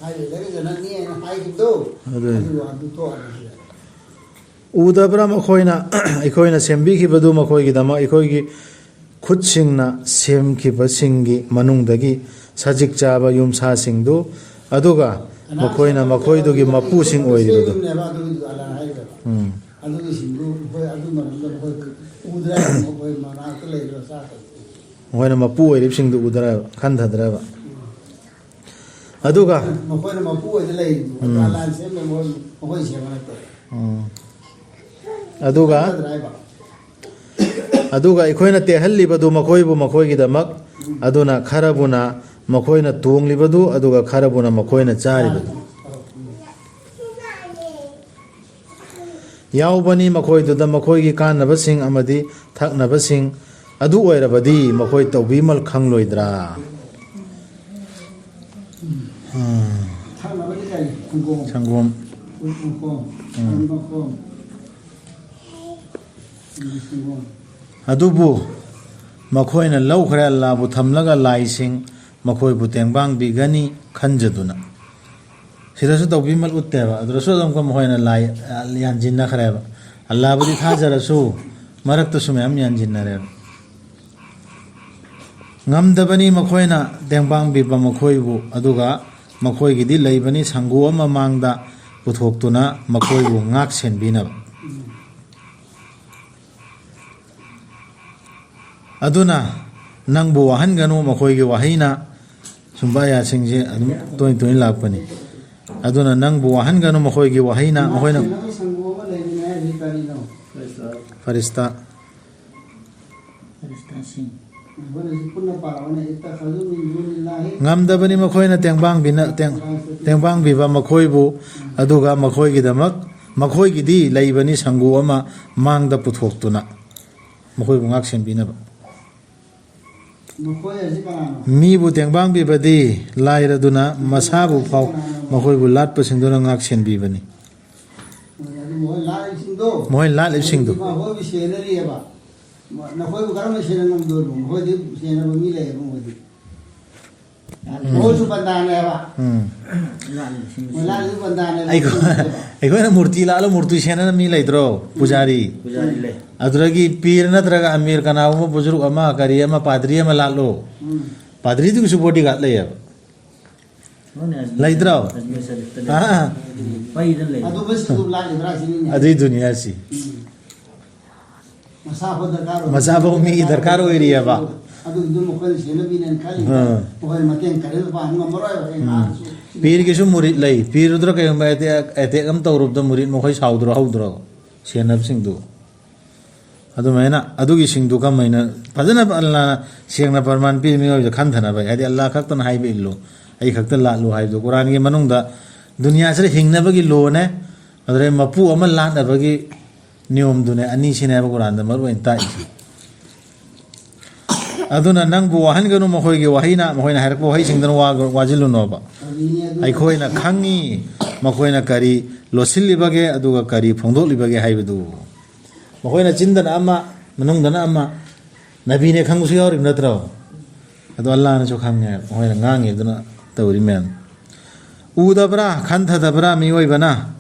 ꯍꯥꯏꯕ ꯏꯟꯗ꯭ꯔꯖꯤꯠꯅꯅꯤ ꯍꯥꯏꯅ ꯍꯥꯏꯈꯤꯕꯗꯣ꯫ ꯑꯗꯨꯅꯤ꯫ ꯑꯗꯨ ꯑꯗꯨ ꯊꯣꯛꯍꯟꯅꯕ꯫ ꯎꯗꯕ꯭ꯔꯥ ꯃꯈꯣꯏꯅ ꯑꯩꯈꯣꯏꯅ ꯁꯦꯝꯕꯤꯈꯤꯕꯗꯨ ꯃꯈꯣꯏꯒꯤꯗꯃꯛ ꯑꯩꯈꯣꯏꯒꯤ ꯈꯨꯠꯁꯤꯡꯅ ꯁꯦꯝꯈꯤꯕꯁꯤꯡꯒꯤ ꯃꯅꯨꯡꯗꯒꯤ ꯁꯖꯤꯛ ꯆꯥꯕ ꯌꯨꯝꯁꯥꯁꯤꯡꯗꯨ, ꯑꯗꯨꯒ ꯃꯈꯣꯏꯅ ꯃꯈꯣꯏꯗꯨꯒꯤ ꯃꯄꯨꯁꯤꯡ ꯑꯣꯏꯔꯤꯕꯗꯨ? ꯁꯦꯝꯃꯤꯕꯅꯦꯕ ꯑꯗꯨꯒꯤꯗꯨ ꯑꯜꯂꯥꯍꯅ ꯍꯥꯏꯈ꯭ꯔꯦꯕ꯫ ꯎꯝ꯫ ꯑꯗꯨꯒꯤꯁꯤꯡꯗꯨ ꯃꯈꯣꯏ ꯑꯗꯨ ꯃꯔꯝꯗ ꯃꯈꯣꯏ ꯎꯗ꯭ꯔꯦ ꯍꯥꯏꯕ ꯃꯈꯣꯏ ꯃꯅꯥꯛꯇ ꯂꯩꯔꯤꯕ ꯆꯥꯛꯇ꯫ ꯃꯈꯣꯏꯅ ꯃꯄꯨ ꯑꯣꯏꯔꯤꯕꯁꯤꯡꯗꯨ ꯎꯗ꯭ꯔꯦꯕ, ꯈꯟꯊꯗ꯭ꯔꯦꯕ꯫ ꯑꯗꯨꯒ ꯃꯈꯣꯏꯅ ꯃꯄꯨ ꯑꯣꯏꯅ ꯂꯩꯔꯤꯗꯨ꯫ ꯎꯝ꯫ ꯑꯜꯂꯥꯍꯅ ꯁꯦꯝꯕ ꯃꯈꯣꯏ, ꯃꯈꯣꯏ ꯁꯦꯝꯕ ꯅꯠꯇꯦ꯫ ꯎꯝ꯫ ꯑꯗꯨꯒ ꯅꯠꯇ꯭ꯔꯥ ꯍꯥꯏꯕ? ꯑꯗꯨꯒ ꯑꯩꯈꯣꯏꯅ ꯇꯦꯛꯍꯜꯂꯤꯕꯗꯨ ꯃꯈꯣꯏꯕꯨ ꯃꯈꯣꯏꯒꯤꯗꯃꯛ, ꯑꯗꯨꯅ ꯈꯔꯕꯨꯅ ꯃꯈꯣꯏꯅ ꯇꯣꯡꯂꯤꯕꯗꯨ, ꯑꯗꯨꯒ ꯈꯔꯕꯨꯅ ꯃꯈꯣꯏꯅ ꯆꯥꯔꯤꯕꯗꯨ꯫ ꯌꯥꯎꯕꯅꯤ ꯃꯈꯣꯏꯗꯨꯗ ꯃꯈꯣꯏꯒꯤ ꯀꯥꯟꯅꯕꯁꯤꯡ ꯑꯃꯗꯤ ꯊꯛꯅꯕꯁꯤꯡ꯫ ꯑꯗꯨ ꯑꯣꯏꯔꯕꯗꯤ ꯃꯈꯣꯏ ꯇꯧꯕꯤꯃꯜ ꯈꯪꯂꯣꯏꯗ꯭ꯔꯥ? ꯎꯝ꯫ ꯊꯛꯅꯕꯗꯤ ꯀꯔꯤ? ꯁꯪꯒꯣꯝ꯫ ꯁꯪꯒꯣꯝ꯫ ꯁꯪꯒꯣꯝ꯫ ꯎꯝ꯫ ꯁꯪꯒꯣꯝ꯫ ꯁꯪꯒꯣꯝ꯫ ꯑꯗꯨꯕꯨ ꯃꯈꯣꯏꯅ ꯂꯧꯈ꯭ꯔꯦ, ꯑꯜꯂꯥꯕꯨ ꯊꯝꯂꯒ ꯂꯥꯏꯁꯤꯡ ꯃꯈꯣꯏꯕꯨ ꯇꯦꯡꯕꯥꯡꯕꯤꯒꯅꯤ ꯈꯟꯖꯗꯨꯅ꯫ ꯁꯤꯗꯁꯨ ꯇꯧꯕꯤꯃꯜ ꯎꯠꯇꯦꯕ꯫ ꯑꯗꯨꯗꯁꯨ ꯑꯗꯨꯝ ꯃꯈꯣꯏꯅ ꯂꯥꯏ, ꯑ, ꯌꯥꯟꯁꯤꯟꯅꯈ꯭ꯔꯦꯕ꯫ ꯑꯜꯂꯥꯕꯨꯗꯤ ꯊꯥꯖꯔꯁꯨ ꯃꯔꯛꯇꯁꯨ ꯃꯌꯥꯝ ꯌꯥꯟꯁꯤꯟꯅꯔꯦꯕ꯫ ꯉꯝꯗꯕꯅꯤ ꯃꯈꯣꯏꯅ ꯇꯦꯡꯕꯥꯡꯕꯤꯕ ꯃꯈꯣꯏꯕꯨ, ꯑꯗꯨꯒ ꯃꯈꯣꯏꯒꯤꯗꯤ ꯂꯩꯕꯅꯤ ꯁꯪꯒꯣꯝ ꯑꯃ ꯃꯥꯡꯗ ꯄꯨꯊꯣꯛꯇꯨꯅ ꯃꯈꯣꯏꯕꯨ ꯉꯥꯛ ꯁꯦꯟꯕꯤꯅꯕ꯫ ꯑꯗꯨꯅ ꯅꯪꯕꯨ ꯋꯥꯍꯟꯒꯅꯨ, ꯃꯈꯣꯏꯒꯤ ꯋꯥꯍꯩꯅ꯫ ꯁꯨꯝꯕ ꯑꯥꯌꯥꯠꯁꯤꯡꯁꯦ ꯑꯗꯨꯝ ꯇꯣꯏ ꯇꯣꯏꯅ ꯂꯥꯛꯄꯅꯤ꯫ ꯑꯗꯨꯅ ꯅꯪꯕꯨ ꯋꯥꯍꯟꯒꯅꯨ, ꯃꯈꯣꯏꯒꯤ ꯋꯥꯍꯩꯅ꯫ ꯃꯈꯣꯏꯅ ꯁꯪꯒꯣꯝ ꯑꯃ ꯂꯩꯕꯅꯦ ꯍꯥꯏꯁꯦ ꯀꯔꯤꯅꯣ? ꯐꯔꯤꯁꯇꯥ꯫ ꯐꯔꯤꯁꯇꯥꯁꯤꯡ꯫ ꯑꯩꯈꯣꯏꯅ ꯁꯤ ꯄꯨꯟꯅ ꯄꯥꯕꯅꯦ, اتخذوا من دون الله. ꯉꯝꯗꯕꯅꯤ ꯃꯈꯣꯏꯅ ꯇꯦꯡꯕꯥꯡꯕꯤꯅ-, ꯇꯦꯡ-, ꯇꯦꯡꯕꯥꯡꯕꯤꯕ ꯃꯈꯣꯏꯕꯨ, ꯑꯗꯨꯒ ꯃꯈꯣꯏꯒꯤꯗꯃꯛ, ꯃꯈꯣꯏꯒꯤꯗꯤ ꯂꯩꯕꯅꯤ ꯁꯪꯒꯣꯝ ꯑꯃ ꯃꯥꯡꯗ ꯄꯨꯊꯣꯛꯇꯨꯅ ꯃꯈꯣꯏꯕꯨ ꯉꯥꯛ ꯁꯦꯟꯕꯤꯅꯕ꯫ ꯃꯈꯣꯏ ꯑꯁꯤ ꯀꯅꯥꯅꯣ? ꯃꯤꯕꯨ ꯇꯦꯡꯕꯥꯡꯕꯤꯕꯗꯤ ꯂꯥꯏꯔꯗꯨꯅ ꯃꯁꯥꯕꯨ ꯐꯥꯎ ꯃꯈꯣꯏꯕꯨ ꯂꯥꯠꯄꯁꯤꯡꯗꯨꯅ ꯉꯥꯛ ꯁꯦꯟꯕꯤꯕꯅꯤ꯫ ꯑꯗꯨ ꯃꯈꯣꯏ ꯂꯥꯠꯂꯤꯕꯁꯤꯡꯗꯣ ꯃꯈꯣꯏ ꯂꯥꯠꯂꯤꯕꯁꯤꯡꯗꯣ꯫ ꯃꯈꯣꯏꯕꯨ ꯁꯦꯟꯅꯔꯤꯑꯕ꯫ ꯅꯈꯣꯏꯕꯨ ꯀꯔꯝꯅ ꯁꯦꯟꯅ ꯉꯝꯗꯣꯏꯅꯣ? ꯃꯈꯣꯏꯗꯤ ꯁꯦꯟꯅꯕ ꯃꯤ ꯂꯩꯌꯦꯕ ꯃꯣꯏꯗꯤ꯫ ꯃꯈꯣꯏꯁꯨ ꯕꯟꯗꯥꯅꯦꯕ꯫ ꯎꯝ꯫ ꯃꯣꯏ ꯂꯥꯠꯂꯤꯕ ꯕꯟꯗꯥꯅꯦꯕ꯫ ꯑꯩꯈꯣꯏ- ꯑꯩꯈꯣꯏꯅ ꯃꯨꯔꯇꯤ ꯂꯥꯠꯂꯣ, ꯃꯨꯔꯇꯤ ꯁꯦꯟꯅꯅ ꯃꯤ ꯂꯩꯇ꯭ꯔꯣ? ꯄꯨꯖꯥꯔꯤ꯫ ꯄꯨꯖꯥꯔꯤ ꯂꯩ꯫ ꯑꯗꯨꯗꯒꯤ ꯄꯤꯔ ꯅꯠꯇ꯭ꯔꯒ ꯑꯃꯤꯔ ꯀꯅꯥꯒꯨꯝꯕ ꯕꯨꯖꯨꯔꯨꯛ ꯑꯃ, ꯀꯔꯤ ꯑꯃ, ꯄꯥꯗ꯭ꯔꯤ ꯑꯃ ꯂꯥꯠꯂꯣ꯫ ꯎꯝ꯫ ꯄꯥꯗ꯭ꯔꯤꯗꯨꯒꯤꯁꯨ ꯕꯣꯗꯤꯒꯥꯔꯗ ꯂꯩꯌꯦꯕ꯫ ꯃꯣꯏꯅ ꯂꯩꯇ꯭ꯔꯣ? ꯑꯦꯗꯃꯤꯅꯤꯁꯇ꯭ꯔꯦꯇꯔ ꯑꯥ꯫ ꯄꯩꯗꯅ ꯂꯩ꯫ ꯑꯗꯨꯕꯨ ꯁꯤꯡꯗꯨ ꯂꯥꯠꯂꯤꯕ꯭ꯔꯥ ꯁꯤꯅꯤꯅꯦ꯫ ꯑꯗꯨꯏꯗꯨꯅꯤ ꯍꯥꯏꯁꯤ꯫ ꯎꯝ꯫ ꯃꯁꯥ ꯐꯥꯎ ꯗꯔꯀꯥꯔ ꯑꯣꯏ꯫ ꯃꯁꯥ ꯐꯥꯎ ꯃꯤꯒꯤ ꯗꯔꯀꯥꯔ ꯑꯣꯏꯔꯤꯑꯕ꯫ ꯑꯗꯨꯗꯨ ꯃꯈꯣꯏꯅ ꯁꯦꯟꯅꯕꯤꯅꯦꯅ ꯈꯜꯂꯤꯕ꯫ ꯑꯥ꯫ ꯃꯈꯣꯏ ꯃꯇꯦꯡ ꯀꯔꯤꯝꯇ ꯄꯥꯡꯕ ꯉꯝꯃꯔꯣꯏꯕ꯫ ꯑꯩ ꯉꯥꯡꯉꯁꯨ꯫ ꯄꯤꯔꯒꯤꯁꯨ ꯃꯨꯔꯤꯠ ꯂꯩ꯫ ꯄꯤꯔꯨꯗ꯭ꯔꯥ ꯀꯩꯒꯨꯝꯕ ꯑꯦꯇꯦꯛ ꯑꯃ ꯇꯧꯔꯨꯕꯗ ꯃꯨꯔꯤꯠ ꯃꯈꯣꯏ ꯁꯥꯎꯗ꯭ꯔꯣ ꯍꯧꯗ꯭ꯔꯣ? ꯁꯦꯟꯅꯕꯁꯤꯡꯗꯨ꯫ ꯑꯗꯨꯃꯥꯏꯅ ꯑꯗꯨꯒꯤꯁꯤꯡꯗꯨ ꯀꯃꯥꯏꯅ ꯐꯖꯅ ꯑꯜꯂꯥꯅ ꯁꯦꯡꯅ ꯄ꯭ꯔꯃꯥꯟ ꯄꯤꯔꯤ ꯃꯤꯑꯣꯏꯕꯗ ꯈꯟꯊꯅꯕ, ꯍꯥꯏꯗꯤ ꯑꯜꯂꯥ ꯈꯛꯇꯅ ꯍꯥꯏꯕ ꯏꯜꯂꯨ, ꯑꯩ ꯈꯛꯇ ꯂꯥꯠꯂꯨ ꯍꯥꯏꯕꯗꯨ ꯀꯨꯔꯥꯟꯒꯤ ꯃꯅꯨꯡꯗ ꯗꯨꯅꯤꯌꯥꯁꯤꯗ ꯍꯤꯡꯅꯕꯒꯤ ꯂꯣꯅꯦ꯫ ꯑꯗꯨꯗꯩ ꯃꯄꯨ ꯑꯃ ꯂꯥꯠꯅꯕꯒꯤ ꯅꯤꯌꯣꯝꯗꯨꯅꯦ ꯑꯅꯤꯁꯤꯅꯦ ꯍꯥꯏꯕ ꯀꯨꯔꯥꯟꯗ ꯃꯔꯨ ꯑꯣꯏꯅ ꯇꯥꯛꯏꯁꯦ꯫ ꯑꯗꯨꯅ ꯅꯪꯕꯨ ꯋꯥꯍꯟꯒꯅꯨ ꯃꯈꯣꯏꯒꯤ ꯋꯥꯍꯩꯅ, ꯃꯈꯣꯏꯅ ꯍꯥꯏꯔꯛꯄ ꯋꯥꯍꯩꯁꯤꯡꯗꯨꯅ ꯋꯥ- ꯋꯥꯁꯤꯜꯂꯨꯅꯣꯕ꯫ ꯑꯩꯈꯣꯏꯅ ꯈꯪꯉꯤ ꯃꯈꯣꯏꯅ ꯀꯔꯤ ꯂꯣꯠꯁꯤꯜꯂꯤꯕꯒꯦ ꯑꯗꯨꯒ ꯀꯔꯤ ꯐꯣꯡꯗꯣꯛꯂꯤꯕꯒꯦ ꯍꯥꯏꯕꯗꯨ꯫ ꯃꯈꯣꯏꯅ ꯆꯤꯟꯗꯅ ꯑꯃ, ꯃꯅꯨꯡꯗꯅ ꯑꯃ, ꯅꯕꯤꯅꯦ ꯈꯪꯕꯁꯨ ꯌꯥꯎꯔꯤꯕ ꯅꯠꯇ꯭ꯔꯣ? ꯑꯗꯣ ꯑꯜꯂꯥꯅꯁꯨ ꯈꯪꯉꯦ ꯃꯈꯣꯏꯅ ꯉꯥꯡꯉꯤꯗꯨꯅ ꯇꯧꯔꯤ ꯃꯌꯥꯝ꯫ ꯎꯗꯕ꯭ꯔꯥ, ꯈꯟꯊꯗꯕ꯭ꯔꯥ ꯃꯤꯑꯣꯏꯕꯅ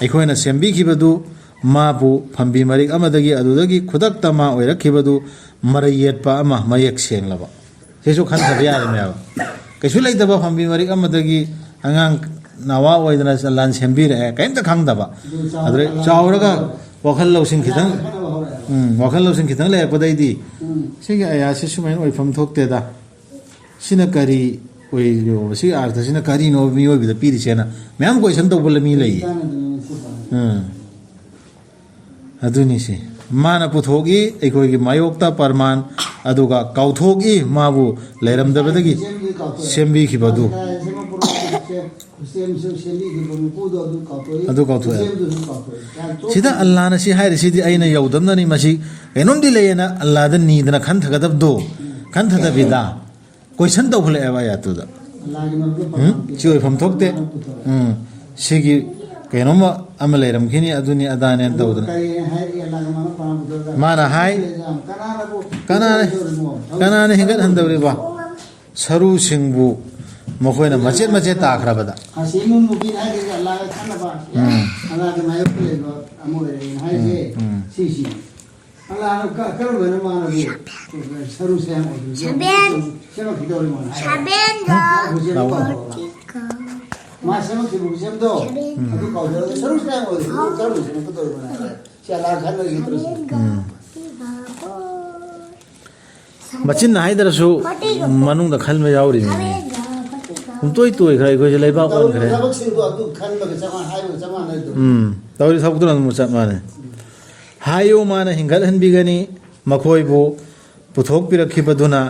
ꯑꯩꯈꯣꯏꯅ ꯁꯦꯝꯕꯤꯈꯤꯕꯗꯨ, ꯃꯥꯕꯨ ꯐꯝꯕꯤ ꯃꯔꯤꯛ ꯑꯃꯗꯒꯤ, ꯑꯗꯨꯗꯒꯤ ꯈꯨꯗꯛꯇ ꯃꯥ ꯑꯣꯏꯔꯛꯈꯤꯕꯗꯨ ꯃꯔꯩ ꯌꯦꯠꯄ ꯑꯃ ꯃꯌꯦꯛ ꯁꯦꯡꯂꯕ꯫ ꯁꯤꯁꯨ ꯈꯟꯊꯕ ꯌꯥꯔꯤꯅꯦꯕ꯫ ꯀꯩꯁꯨ ꯂꯩꯇꯕ ꯐꯝꯕꯤ ꯃꯔꯤꯛ ꯑꯃꯗꯒꯤ ꯑꯉꯥꯡ ꯅꯋꯥ ꯑꯣꯏꯗꯅ ꯂꯥꯟ ꯁꯦꯝꯕꯤꯔꯛꯑꯦ, ꯀꯔꯤꯝꯇ ꯈꯪꯗꯕ꯫ ꯑꯗꯨꯗꯩ ꯆꯥꯎꯔꯒ ꯋꯥꯈꯜ ꯂꯧꯁꯤꯡ ꯈꯤꯇꯪ, ꯎꯝ, ꯋꯥꯈꯜ ꯂꯧꯁꯤꯡ ꯈꯤꯇꯪ ꯂꯩꯔꯛꯄꯗꯩꯗꯤ ꯁꯤꯒꯤ ꯑꯌꯥꯁꯤ ꯁꯨꯃꯥꯏꯅ ꯑꯣꯏꯐꯝ ꯊꯣꯛꯇꯦꯗ, ꯁꯤꯅ ꯀꯔꯤ ꯑꯣꯏꯔꯤꯅꯣ, ꯁꯤꯒꯤ ꯑꯥꯔꯊꯁꯤꯅ ꯀꯔꯤꯅꯣ ꯃꯤꯑꯣꯏꯕꯗ ꯄꯤꯔꯤꯁꯦꯅ ꯃꯌꯥꯝ ꯀꯣꯏꯁꯟ ꯇꯧꯕ ꯃꯤ ꯂꯩꯌꯦ꯫ ꯎꯝ꯫ ꯑꯗꯨꯅꯤꯁꯦ꯫ ꯃꯥꯅ ꯄꯨꯊꯣꯛꯏ ꯑꯩꯈꯣꯏꯒꯤ ꯃꯥꯌꯣꯛꯇ ꯄ꯭ꯔꯃꯥꯟ, ꯑꯗꯨꯒ ꯀꯥꯎꯊꯣꯛꯏ ꯃꯥꯕꯨ ꯂꯩꯔꯝꯗꯕꯗꯒꯤ ꯁꯦꯝꯕꯤꯈꯤꯕꯗꯨ꯫ ꯑꯗꯨ ꯀꯥꯎꯊꯣꯛꯑꯦ꯫ ꯁꯤꯗ ꯑꯜꯂꯥꯅ ꯁꯤ ꯍꯥꯏꯔꯤꯁꯤꯗꯤ ꯑꯩꯅ ꯌꯧꯗꯝꯅꯅꯤ, ꯃꯁꯤ ꯀꯩꯅꯣꯝꯗꯤ ꯂꯩꯌꯦꯅ ꯑꯜꯂꯥꯗ ꯅꯤꯗꯅ ꯈꯟꯊꯒꯗꯕꯗꯣ꯫ ꯈꯟꯊꯗꯕꯤꯗ ꯀꯣꯏꯁꯟ ꯇꯧꯈꯠꯂꯛꯑꯦꯕ ꯑꯌꯥꯠꯇꯨꯗ꯫ ꯎꯝ? ꯁꯤ ꯑꯣꯏꯐꯝ ꯊꯣꯛꯇꯦ꯫ ꯎꯝ꯫ ꯁꯤꯒꯤ ꯀꯩꯅꯣꯝꯃ ꯑꯃ ꯂꯩꯔꯝꯈꯤꯅꯤ, ꯑꯗꯨꯅꯤ ꯑꯗꯥꯅꯦꯅ ꯇꯧꯗꯅ꯫ ꯃꯥꯅ ꯍꯥꯏ, ꯀꯅꯥꯅ, ꯀꯅꯥꯅ ꯍꯦꯟꯒꯠꯍꯟꯗꯧꯔꯤꯕ? ꯁꯔꯨꯁꯤꯡꯕꯨ ꯃꯈꯣꯏꯅ ꯃꯆꯦꯠ ꯃꯆꯦꯠ ꯇꯥꯈ꯭ꯔꯕꯗ꯫ ꯑꯁꯤ ꯏꯃꯨꯡ ꯅꯨꯄꯤꯅ ꯍꯥꯏꯔꯤꯁꯦ ꯑꯜꯂꯥꯒ ꯈꯟꯅꯕ, ꯎꯝ꯫ ꯑꯜꯂꯥꯒꯤ ꯃꯥꯌꯣꯛꯇ ꯂꯩꯕ ꯑꯃ ꯑꯣꯏꯔꯦꯅ ꯍꯥꯏꯁꯦ꯫ ꯎꯝ, ꯎꯝ꯫ ꯁꯤꯁꯤ꯫ ꯑꯜꯂꯥꯍꯅ ꯀ-, ꯀꯔꯝꯕꯅ ꯃꯥꯅꯕꯨ ꯁꯔꯨ ꯁꯌꯥꯝ ꯑꯣꯏꯍꯟꯕ ꯁꯕꯦꯟ꯫ ꯁꯦꯝꯃꯛꯈꯤꯗꯧꯔꯤꯃꯣ ꯍꯥꯏ? ꯁꯕꯦꯟꯒ ꯍꯧꯖꯤꯛ ꯑꯃꯨꯛ ꯀꯥꯎꯊꯣꯛꯑꯕ꯫ ꯐꯣꯔꯇꯤꯒ꯫ ꯃꯥ ꯁꯦꯝꯃꯛꯈꯤꯕ ꯈꯨꯠꯁꯦꯝꯗꯣ ꯎꯝ꯫ ꯑꯗꯨ ꯀꯥꯎꯊꯣꯛꯑꯒ ꯁꯔꯨ ꯁꯌꯥꯝ ꯑꯣꯏꯍꯟꯕ ꯀꯔꯝꯕ ꯁꯦꯝꯃꯛꯀꯗꯧꯔꯤꯕꯅꯣ ꯍꯥꯏ꯫ ꯁꯤ ꯑꯂꯥ ꯈꯟꯕꯒꯤ ꯇꯧꯔꯤꯁꯦ꯫ ꯁꯕꯦꯟꯒ ꯎꯝ꯫ ꯐꯣꯔꯇꯤꯒ ꯐꯣꯔ꯫ ꯃꯆꯤꯟꯅ ꯍꯥꯏꯗ꯭ꯔꯁꯨ ꯐꯣꯔꯇꯤꯒ ꯐꯣꯔ꯫ ꯃꯅꯨꯡꯗ ꯈꯟꯕ ꯌꯥꯎꯔꯤꯅꯤ꯫ ꯁꯕꯦꯟꯒ ꯐꯣꯔꯇꯤꯒ ꯐꯣꯔ꯫ ꯄꯨꯡꯇꯣꯏ ꯇꯣꯏꯈ꯭ꯔꯦ ꯑꯩꯈꯣꯏꯁꯦ ꯂꯩꯕꯥꯛ ꯇꯧꯔꯤꯕ ꯑꯣꯟꯈ꯭ꯔꯦ꯫ ꯊꯕꯛꯁꯤꯡꯗꯣ ꯑꯗꯨ ꯈꯟꯕꯒ ꯆꯞ ꯃꯥꯟꯅ ꯍꯥꯏꯕꯒ ꯆꯞ ꯃꯥꯟꯅꯩꯗꯣ꯫ ꯎꯝ꯫ ꯇꯧꯔꯤ ꯊꯕꯛꯇꯨꯅ ꯑꯗꯨꯝ ꯆꯞ ꯃꯥꯟꯅꯩ꯫ ꯍꯥꯏꯌꯨ ꯃꯥꯅ ꯍꯤꯡꯒꯠꯍꯟꯕꯤꯒꯅꯤ꯫ ꯃꯈꯣꯏꯕꯨ ꯄꯨꯊꯣꯛꯄꯤꯔꯛꯈꯤꯕꯗꯨꯅ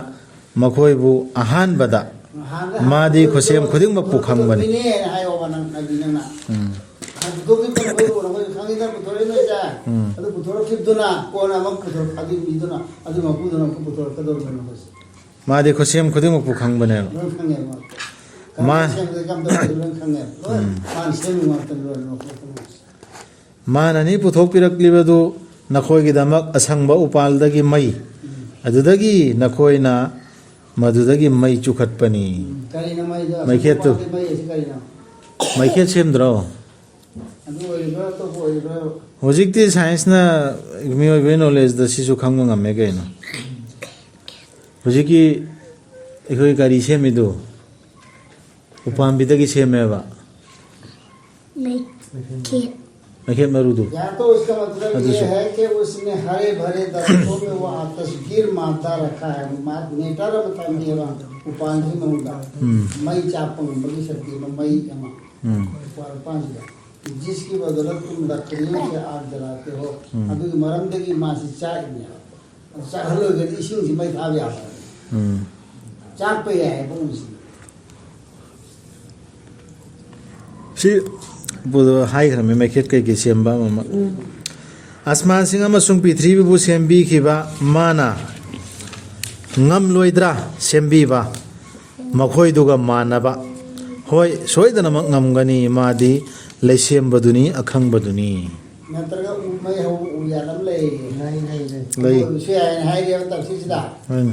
ꯃꯈꯣꯏꯕꯨ ꯑꯍꯥꯟꯕꯗ ꯑꯍꯥꯟꯕ ꯃꯥꯗꯤ ꯈꯨꯠꯁꯦꯝ ꯈꯨꯗꯤꯡꯃꯛꯄꯨ ꯈꯪꯕꯅꯤ꯫ ꯄꯨꯊꯣꯛꯄꯤꯅꯦꯅ ꯍꯥꯏꯌꯣꯕ ꯅꯪ, ꯍꯥꯏꯗꯤ ꯅꯪꯅ꯫ ꯎꯝ꯫ ꯄꯨꯊꯣꯛꯄꯤꯕ ꯅꯈꯣꯏꯕꯨ ꯅꯈꯣꯏ ꯈꯪꯉꯤꯗ ꯄꯨꯊꯣꯔꯛꯏ ꯅꯣꯏꯁꯦ꯫ ꯎꯝ꯫ ꯑꯗꯨ ꯄꯨꯊꯣꯔꯛꯈꯤꯕꯗꯨꯅ ꯀꯣꯟꯅ ꯑꯃꯨꯛ ꯄꯨꯊꯣꯔꯛ-, ꯑꯗꯨ ꯃꯤꯗꯨꯅ, ꯑꯗꯨ ꯃꯄꯨꯗꯨꯅ ꯑꯃꯨꯛ ꯄꯨꯊꯣꯔꯛꯀꯗꯧꯔꯤꯕꯅꯤ ꯅꯈꯣꯏꯁꯦ꯫ ꯃꯥꯗꯤ ꯈꯨꯠꯁꯦꯝ ꯈꯨꯗꯤꯡꯃꯛꯄꯨ ꯈꯪꯕꯅꯦꯕ꯫ ꯂꯣꯏ ꯈꯪꯉꯦꯕ꯫ ꯃꯥ- ꯀꯃꯥꯏꯅ ꯁꯦꯝꯕꯗꯒꯤ ꯀꯝꯗꯧ ꯍꯥꯏꯗꯣ ꯂꯣꯏ ꯈꯪꯉꯦꯕ꯫ ꯂꯣꯏ ꯎꯝ꯫ ꯃꯥꯅ ꯁꯦꯝꯃꯤ ꯉꯥꯛꯇꯅꯤ ꯂꯣꯏꯅꯃꯛ꯫ ꯃꯥꯅꯅꯤ ꯄꯨꯊꯣꯛꯄꯤꯔꯛꯂꯤꯕꯗꯨ ꯅꯈꯣꯏꯒꯤꯗꯃꯛ ꯑꯁꯪꯕ ꯎꯄꯥꯜꯗꯒꯤ ꯃꯩ꯫ ꯎꯝ꯫ ꯑꯗꯨꯗꯒꯤ ꯅꯈꯣꯏꯅ ꯃꯗꯨꯗꯒꯤ ꯃꯩ ꯆꯨꯈꯠꯄꯅꯤ꯫ ꯎꯝ꯫ ꯀꯔꯤꯅꯣ ꯃꯩꯗꯣ? ꯃꯩꯈꯦꯠꯇꯨ꯫ ꯑꯁꯪꯕ ꯎꯄꯥꯜꯗꯒꯤ ꯃꯩ ꯑꯁꯤ ꯀꯔꯤꯅꯣ? ꯃꯩꯈꯦꯠ ꯁꯦꯝꯗ꯭ꯔꯣ? ꯑꯗꯨ ꯑꯣꯏꯔꯤꯕ꯭ꯔꯥ ꯑꯇꯣꯞꯄ ꯑꯣꯏꯔꯤꯕ꯭ꯔꯥ? ꯍꯧꯖꯤꯛꯇꯤ ꯁꯥꯏꯟꯁꯅ ꯃꯤꯑꯣꯏꯕꯒꯤ ꯅꯣꯂꯦꯖꯇ ꯁꯤꯁꯨ ꯈꯪꯕ ꯉꯝꯃꯦ ꯀꯩꯅꯣ꯫ ꯍꯧꯖꯤꯛꯀꯤ ꯑꯩꯈꯣꯏ ꯒꯥꯔꯤ ꯁꯦꯝꯃꯤꯗꯨ ꯎꯄꯥꯝꯕꯤꯗꯒꯤ ꯁꯦꯝꯃꯦꯕ꯫ ꯃꯩꯈꯦꯠ꯫ ꯃꯩꯈꯦꯠ ꯃꯔꯨꯗꯨ꯫ यहाँ तो उसका मतलब ये ꯑꯗꯨꯁꯨ꯫ है कि उसने हरे भरे दरख्तों में वो तस्वीर मारता रखा है, मा-, मेटर बताएंगे वहाँ, ꯎꯄꯥꯝꯕꯤ ꯃꯅꯨꯡꯗ꯫ ꯎꯝ꯫ ꯃꯩ ꯆꯥꯛꯄ ꯉꯝꯕꯒꯤ ꯁꯛꯇꯤ ꯑꯃ, ꯃꯩ ꯑꯃ꯫ ꯎꯝ꯫ ꯎꯄꯥꯜ ꯄꯥꯟꯁꯤꯗ꯫ जिसकी बदौलत तुम लकड़ियों से आग जलाते हो। ꯎꯝ꯫ ꯑꯗꯨꯒꯤ ꯃꯔꯝꯗꯒꯤ ꯃꯥꯁꯤ ꯆꯥꯛꯏꯅꯦꯕ꯫ ꯆꯥꯛꯍꯜꯂꯣꯏꯒꯗꯤ ꯏꯁꯤꯡꯁꯤ ꯃꯩ ꯊꯥꯕ ꯌꯥꯕ꯫ ꯎꯝ꯫ ꯆꯥꯛꯄ ꯌꯥꯏ ꯄꯨꯡꯁꯤ꯫ ꯁꯤ ꯍꯥꯏꯈ꯭ꯔꯃꯤ ꯃꯩꯈꯦꯠ ꯀꯩꯀꯩ ꯁꯦꯝꯕ ꯑꯃ ꯑꯃ꯫ ꯎꯝ꯫ ꯑꯁꯃꯥꯟꯁꯤꯡ ꯑꯃꯁꯨꯡ ꯄ꯭ꯔꯤꯊꯤꯕꯤꯕꯨ ꯁꯦꯝꯕꯤꯈꯤꯕ ꯃꯥꯅ꯫ ꯉꯝꯂꯣꯏꯗ꯭ꯔꯥ ꯁꯦꯝꯕꯤꯕ ꯃꯈꯣꯏꯗꯨꯒ ꯃꯥꯟꯅꯕ? ꯍꯣꯏ, ꯁꯣꯏꯗꯅꯃꯛ ꯉꯝꯒꯅꯤ, ꯃꯥꯗꯤ ꯂꯩꯁꯦꯝꯕꯗꯨꯅꯤ, ꯑꯈꯪꯕꯗꯨꯅꯤ꯫ ꯅꯠꯇ꯭ꯔꯒ ꯎ, ꯃꯩ ꯍꯧꯕ ꯎ ꯌꯥꯜ ꯑꯃ ꯂꯩ꯫ ꯂꯩ, ꯂꯩ, ꯂꯩ꯫ ꯑꯗꯨ ꯑꯣꯏꯕꯁꯨ ꯌꯥꯏꯅ ꯍꯥꯏꯔꯤꯕ ꯇꯝꯁꯤꯁꯤꯗ꯫ ꯍꯣꯏꯅꯦ꯫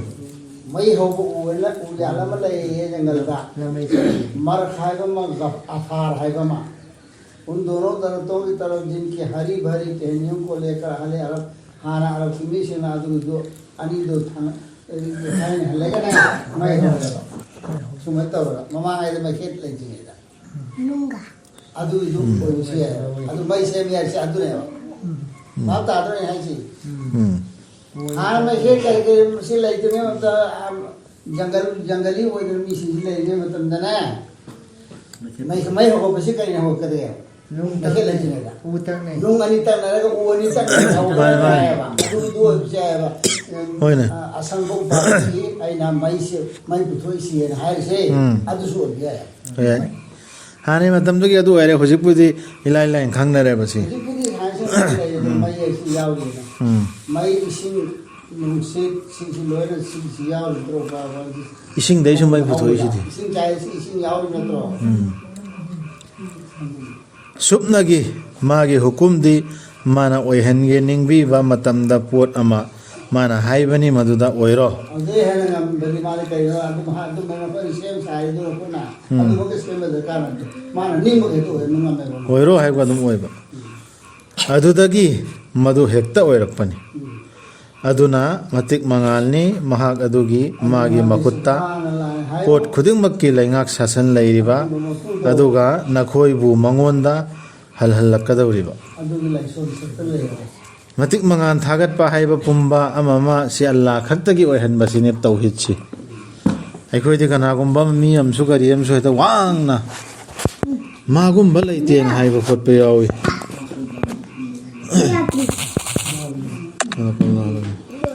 ꯃꯩ ꯍꯧꯕ ꯎ ꯑꯣꯏꯅ ꯎ ꯌꯥꯜ ꯑꯃ ꯂꯩꯌꯦ ꯖꯪꯒꯜꯗ꯫ ꯂꯩ, ꯂꯩ꯫ ꯃꯔꯛ ꯍꯥꯏꯕ ꯑꯃ, ꯒꯐ-, ꯑꯊꯥꯔ ꯍꯥꯏꯕ ꯑꯃ꯫ उन दोनों दरख्तों की तरफ जिनकी हरी भरी टहनियों को लेकर अहले अरब, ꯍꯥꯟꯅ ꯑꯔꯕꯀꯤ ꯃꯤꯁꯤꯡꯅ ꯑꯗꯨꯒꯤꯗꯨ ꯑꯅꯤꯗꯨ ꯊꯥꯡ-, ꯊꯥꯏꯅ ꯍꯜꯂꯒꯅꯦ ꯃꯩ ꯍꯧꯔꯒ꯫ ꯁꯨꯃꯥꯏꯅ ꯇꯧꯔꯒ ꯃꯃꯥꯡꯉꯩꯗ ꯃꯩꯈꯦꯠ ꯂꯩꯇ꯭ꯔꯤꯉꯩꯗ꯫ ꯅꯨꯡꯒ꯫ ꯑꯗꯨꯒꯤꯗꯨ ꯎꯝ꯫ ꯑꯣꯏꯕꯁꯨ ꯌꯥꯏ꯫ ꯑꯗꯨ ꯃꯩ ꯁꯦꯝ ꯌꯥꯏꯁꯦ ꯑꯗꯨꯅꯦꯕ꯫ ꯎꯝ꯫ ꯚꯥꯞ ꯇꯥꯗ꯭ꯔꯣ ꯑꯩ ꯍꯥꯏꯁꯦ? ꯎꯝ꯫ ꯍꯥꯟꯅ ꯃꯩꯈꯦꯠ ꯀꯔꯤ ꯀꯔꯤ ꯃꯁꯤ ꯂꯩꯇ꯭ꯔꯤꯉꯩ ꯃꯇꯝꯗ, ꯑ, ꯖꯪꯒꯜ, ꯖꯪꯒꯂꯤ ꯑꯣꯏꯗꯅ ꯃꯤꯁꯤꯡꯁꯤ ꯂꯩꯔꯤꯉꯩ ꯃꯇꯝꯗꯅꯦ, ꯃꯩ, ꯃꯩ ꯍꯧꯒꯠꯄꯁꯤ ꯀꯔꯤꯅ ꯍꯧꯒꯠꯀꯗꯒꯦ? ꯅꯨꯡ ꯃꯩꯈꯦꯠ ꯇꯛꯅꯩ꯫ ꯂꯩꯇ꯭ꯔꯤꯉꯩꯗ꯫ ꯎ ꯇꯛꯅꯩ꯫ ꯅꯨꯡ ꯑꯅꯤ ꯇꯛꯅꯔꯒ ꯎ ꯑꯅꯤ ꯇꯛꯅꯩ ꯍꯧꯕ ꯃꯥꯅꯦ, ꯃꯥꯅꯦ꯫ ꯌꯥꯏꯑꯕ꯫ ꯑꯗꯨꯒꯤꯗꯨ ꯑꯣꯏꯕꯁꯨ ꯌꯥꯏꯑꯕ꯫ ꯍꯣꯏꯅꯦ꯫ ꯑ, ꯑꯁꯪꯕ ꯎꯄꯥꯜꯁꯤ ꯑꯩꯅ ꯃꯩꯁꯦ, ꯃꯩ ꯄꯨꯊꯣꯛꯏꯁꯤꯅ ꯍꯥꯏꯔꯤꯁꯦ, ꯎꯝ꯫ ꯑꯗꯨꯁꯨ ꯑꯣꯏꯕ ꯌꯥꯏ꯫ ꯍꯣꯏ꯫ ꯍꯥꯟꯅꯒꯤ ꯃꯇꯝꯗꯨꯒꯤ ꯑꯗꯨ ꯑꯣꯏꯔꯦ, ꯍꯧꯖꯤꯛꯄꯨꯗꯤ ꯏꯂꯥꯏ ꯂꯥꯏꯅ ꯈꯪꯅꯔꯦꯕ ꯁꯤ꯫ ꯍꯧꯖꯤꯛꯄꯨꯗꯤ ꯁꯥꯏꯟꯁ ꯑꯃ ꯂꯩꯔꯦ, ꯎꯝ꯫ ꯃꯩ ꯑꯁꯤ ꯌꯥꯎꯔꯤꯅ꯫ ꯎꯝ꯫ ꯃꯩ, ꯏꯁꯤꯡ, ꯅꯨꯡꯁꯤꯠ, ꯁꯤꯁꯤ ꯂꯣꯏꯅ ꯁꯤꯁꯤ ꯌꯥꯎꯔꯤꯗ꯭ꯔꯣ? ꯕꯥ-, ꯕꯥ-, ꯏꯁꯤꯡꯗꯩꯁꯨ ꯃꯩ ꯄꯨꯊꯣꯛꯏꯁꯤꯗꯤ꯫ ꯏꯁꯤꯡ ꯆꯥꯏ, ꯁꯤ ꯏꯁꯤꯡ ꯌꯥꯎꯔꯤ ꯅꯠꯇ꯭ꯔꯣ? ꯎꯝ꯫ ꯁꯨꯞꯅꯒꯤ ꯃꯥꯒꯤ ꯍꯨꯀꯨꯝꯗꯤ ꯃꯥꯅ ꯑꯣꯏꯍꯟꯒꯦ ꯅꯤꯡꯕꯤꯕ ꯃꯇꯝꯗ ꯄꯣꯠ ꯑꯃ ꯃꯥꯅ ꯍꯥꯏꯕꯅꯤ ꯃꯗꯨꯗ ꯑꯣꯏꯔꯣ꯫ ꯑꯗꯨꯗꯩ ꯍꯦꯟꯅ ꯉꯝꯕꯗꯤ ꯃꯥꯗꯤ ꯀꯩꯅꯣ? ꯑꯗꯨꯝ ꯍꯥ-, ꯑꯗꯨꯝ ꯑꯩꯈꯣꯏꯅ ꯁꯦꯝ ꯁꯥꯔꯤꯗꯨ ꯑꯩꯈꯣꯏꯅ ꯎꯝ꯫ ꯑꯗꯨꯃꯛꯇ ꯁꯦꯝꯕ ꯗꯔꯀꯥꯔ ꯅꯠꯇꯦ꯫ ꯃꯥꯅ ꯅꯤꯡꯕ ꯍꯦꯛꯇ ꯑꯣꯏꯍꯟꯕ ꯉꯝꯃꯦꯕ꯫ ꯑꯣꯏꯔꯣ ꯍꯥꯏꯕ ꯑꯗꯨꯝ ꯑꯣꯏꯕ꯫ ꯑꯗꯨꯗꯒꯤ ꯃꯗꯨ ꯍꯦꯛꯇ ꯑꯣꯏꯔꯛꯄꯅꯤ꯫ ꯎꯝ꯫ ꯑꯗꯨꯅ ꯃꯇꯤꯛ ꯃꯉꯥꯜꯅꯤ, ꯃꯍꯥꯛ ꯑꯗꯨꯒꯤ ꯃꯥꯒꯤ ꯃꯈꯨꯠꯇ ꯄꯣꯠ ꯈꯨꯗꯤꯡꯃꯛꯀꯤ ꯂꯩꯉꯥꯛ ꯁꯥꯁꯟ ꯂꯩꯔꯤꯕ ꯑꯗꯨꯒ ꯅꯈꯣꯏꯕꯨ ꯃꯉꯣꯟꯗ ꯍꯜꯍꯜꯂꯛꯀꯗꯧꯔꯤꯕ꯫ ꯑꯗꯨꯒꯤ ꯂꯥꯏꯁꯣꯟ ꯈꯛꯇ ꯂꯩꯔꯦ꯫ ꯃꯇꯤꯛ ꯃꯉꯥꯜ ꯊꯥꯒꯠꯄ ꯍꯥꯏꯕ ꯄꯨꯝꯕ ꯑꯃ ꯑꯃ ꯁꯤ ꯑꯜꯂꯥ ꯈꯛꯇꯒꯤ ꯑꯣꯏꯍꯟꯕꯁꯤꯅꯦ ꯇꯧꯍꯤꯗꯁꯤ꯫ ꯑꯩꯈꯣꯏꯗꯤ ꯀꯅꯥꯒꯨꯝꯕ ꯑꯃ ꯃꯤ ꯑꯃꯁꯨ ꯀꯔꯤ ꯑꯃꯁꯨ ꯍꯦꯛꯇ ꯋꯥꯡꯅ ꯃꯥꯒꯨꯝꯕ ꯂꯩꯇꯦꯅ ꯍꯥꯏꯕ ꯈꯣꯠꯄ ꯌꯥꯎꯏ꯫